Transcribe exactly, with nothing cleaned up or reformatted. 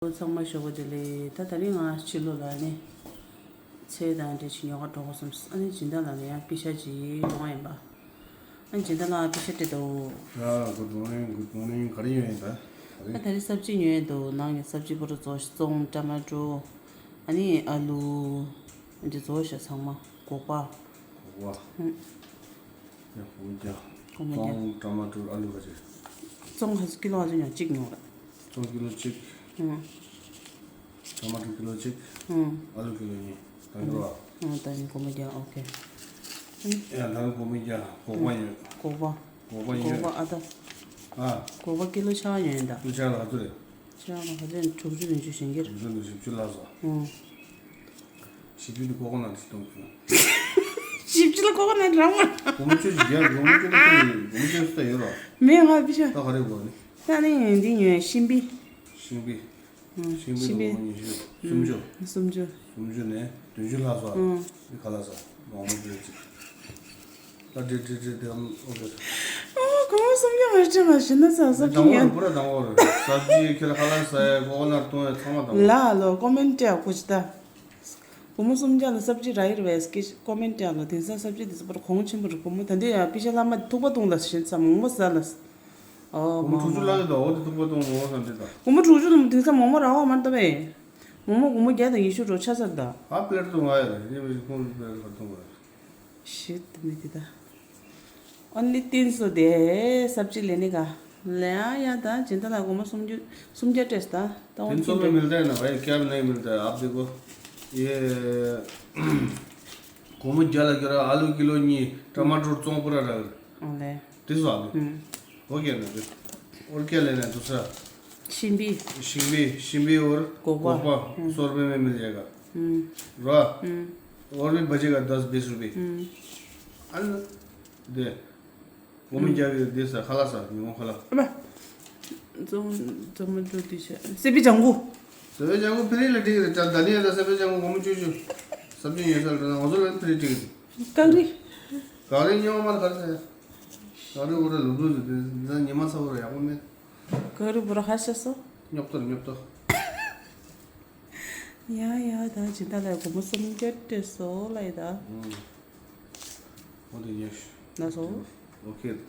ཚང་མ་ཞོགས་པ་བདེ་ལེགས། ད་དེ་རིང་ང་ཕྱི་ལོགས་ལ་ནི་ཚལ་དང་འབྲེལ་ཅིག་ཉོ་ག་འགྲོ་དགོས་བསམས། ཨ་ནི་སྦྱིན་བདག་ལགས་ལ་ཡང་པེ་ཤ་ཅིག་ཡོང་བ་ཡིན་པ། ཨ་ནི་སྦྱིན་བདག་ལགས་པེ་ཤ་སྤྲད་འདུག་ཡ། Good morning, good morning. ག་རེ་ཉོས་ཡིན་ད། ད་དེ་རིང་ས་བཅུད་ཉོས་འདུག་ནང་གི་ས་བཅུད་པོ་རུ་བཙོང་། ཙོང་། ཊ་མ་ཊོ། ཨ་ནི་ཨ་ལུ། འདི་བཙོང་ཤག་ཚང་མ། སྒོག་པ། སྒོག་པ། ཧུམ། ཡ། སྒོག་པ་བརྒྱ། སྒོག་པ་བརྒྱ། ཙོང་། ཊ་མ་ཊོ། ཨ་ལུ་ག་ཚོད། ཙོང་ཧ་ཀི་ལོ་ཧ་ཚོད་ཉོ། གཅིག་ཉོ་ར། ཙོང་ཀི་ལོ་གཅིག་ཧུམ། ཊ་མ་ཊོ་ཀི་ལོ་གཅིག་ཧུམ། ཨ་ལུ་ཀི་ལོ་གཉིས། ད་ཉོ་ར། ཧུམ། ད་ཉོ། སྒོག་པ་བརྒྱ། ཨོ་ཁེ། ཡ། ད་སྒོག་པ་བརྒྱ། སྒོག་པ་ཉོས། སྒོག་པ། སྒོག་པ་ཉོས། སྒོག་པ་ཨ་ད། ཨ། སྒོག་པ་ཀི་ལོ་ཆ་ཉོས་ཡིན་ད། ཀི་ལོ་ཆ་ལ་ག་ཚོད་རེད། ཆ་ལ་ག་ཚོད། དྲུག་ཅུ་བདུན་ཅུ་ཞིག་ཡིན་གྱི་རེད། དྲུག་ཅུ་བདུན་ཅུ། བཞི་བཅུ་ལྷག་སོང་། ཨང་། བཞི་བཅུ་དེ་ཀོ་ཀོ་ནཊ་གཏོང་གི། བཞི་བཅུ་ལ་ཀོ་ཀོ་ནཊ་རག་མ། སྒོར་མོ་བཅུ་ཞིག་རྒྱག་སྒོར་མོ་བཅུ་ནི་ཁྱོན་ནས་སྒོར་མོ་བཅུ་ཙམ་ཡོད་རོ། མེད། ང་པེ་ཤ། ད་ག་རེ་དགོས་ནི། ད་ནི་འདི་ཉོས། ཤིང་པི། ཤིང་པི། ཨང་། ཤིང་པི་ཤིང་པི། སྒོར་མོ་ཉི་ཤུ། སུམ་ཅུ། ཨང་། སུམ་ཅུ། སུམ་ཅུ་ནས་བདུན་ཅུ་ལྷག་སོང་། ཨང་། འདི་ག་ལ་ས། མང་པོ་སྤྲད་ཅིག་ད་འདྲི་འདྲི་འདྲི་དེ་ཨོ་ཁེ། ཨོ། སྒོར་མོ་སུམ་བརྒྱ་མ་སྤྲད་མ་ཤི་ན་ས། ས་བཅུད་ཉོས། དང་པོ་རེད། དང་པོ་རེད། ས་བཅུད་ཁྱེད་ལ་ཁ་ལག་ཟ་ཡ། ཀོ་ཀོ་ནཊ་བཏུང་ཡ། ཚང་མ་དང་པོ། ལ་ལོ་ཀོ་མེན་ཊི་ཡ་ཁུ་ཅི་ད། སྒོར་མོ་སུམ་བརྒྱ་ལ་ས་བཅུད་རག་གི་རེད་པས་ཀི། ཀོ་མེན་ཊི་ཡ་ལ། དེང་སང་ས་བཅུད་དེ་ཚོ་པར་གོང་ཆེན་པོ་རེད། སྒོར་མོ་ད་འདི་ཡ་པེ་ཤ་ལྷག་མ་ཐུག་པ་བཏུང་ལ་ཞེན་ས་མང་པོ་ཟ་ལ། ཨོ། སྒོར་མོ་དྲུག་ཅུ་ལྷག་གི་འདུག་འོ་དེ་ཐུག་པ་བཏུང་མང་པོ་ཟ་འདི་ད། སྒོར་མོ་དྲུག་ཅུ་དང་དེང་སང་མོག་མོག་རག་པ་མ་རེད་ད་བས། མོག་མོག་སྒོར་མོ་བརྒྱ་དང་ཉི་ཤུ་འགྲོ་ཆ་ཚར་ད། ཨ་པླེཊ་དུ་ང་ཡ་རེད། ངས་བས་ཁོང་པླེཊ་ག་ཐུག་པ་རེད། ཤིད། མི་དེ་ད། ཨོན་ལི་ཏིན་སོ་དེ་སབ་ཇི་ལེ་ནི་ག་ལེ། ཨ་ཡ། ད་སྦྱིན་བདག་ལགས་སྒོར་མོ་སུམ་ཅུ། སུམ་བརྒྱ་སྤྲད་ད། ད་ཨོན་ལི་ཏིན་སོ་མི་མིལ་ཏ་ཧེ་ན་བྷའི། ཁྱ་ནེ་མིལ་ཏ་ཧེ། ཨབ་དེ་གོ། ཡེ། སྒོར་མོ་བརྒྱ་ལ་ཁྱོད་ར་ཨ་ལུ་ཀི་ལོ་གཉིས། ཊ་མ་ཊར་ཙོང་པུ་ར་ར། ཨོ་ལེ། དེ་སོ་ཨ་ལུ། ཨོ་ཁེ་ན་དེ། ཨོར་ཁེ་ལེ་ན་དུ་ས། ཤིང་པི། ཤིང་པི། ཤིང་པི་ཨོར་སྒོག་པ། སྒོག་པ། ཨུམ། སོ་རུ་པེ་མེ་མིལ་ཇེ་ག་ཨུམ། ར། ཨུམ། ཨོར་བི་བ་ཇེ་ག་དཱས་བིས་རུ་པེ། ཨུམ། ཨ་ལུ། དེ། སྒོར་མོ་བརྒྱ་གི་དེ་ས། ཁ་ལག་ས། ཉིན་མོ་ཁ་ལག་ཨ་མ། ཙོང་ཙོང་མ་ཏོ་དེ་ཤ། སེ་པི་ལྗང་གུ། སེ་པི་ལྗང་གུ་ཕི་རི་ལ་འགྲིག་རེད། ད་ད་ནི་ཡ་ད་སེ་པི་ལྗང་གུ་སྒོར་མོ་བཅུ་བཅུ། སབ་ཇི་ཉོས་ས་ལ་ད་ང་ཚོ་ལ་ཕི་རི་འགྲིག་རེད། གངས་རི། གངས་རི་ཉོ་མ་ག་རེ་ཟེར། གངས་རི་འོ་ར་ལུག་ལུག་ཟེར་དེ་ད་ཉི་མ་ཚ་བོ་ར་ཡག་པོ་མེད། གངས་རི་བོ་ར་ཧ་ཤ་སོ། ཉོབ་ཏོ་རེད། ཉོབ་ཏོ། ཡ་ཡ། ད་སྦྱིན་བདག་ལགས་སྒོར་མོ་སུམ་བརྒྱ་སྤྲད་སོང་ལབ་ཡ་ད། ཨུམ། འོ་དེ་ཉོས་ཤོག་ལགས་སོ། ཨོ་ཁེ་ད།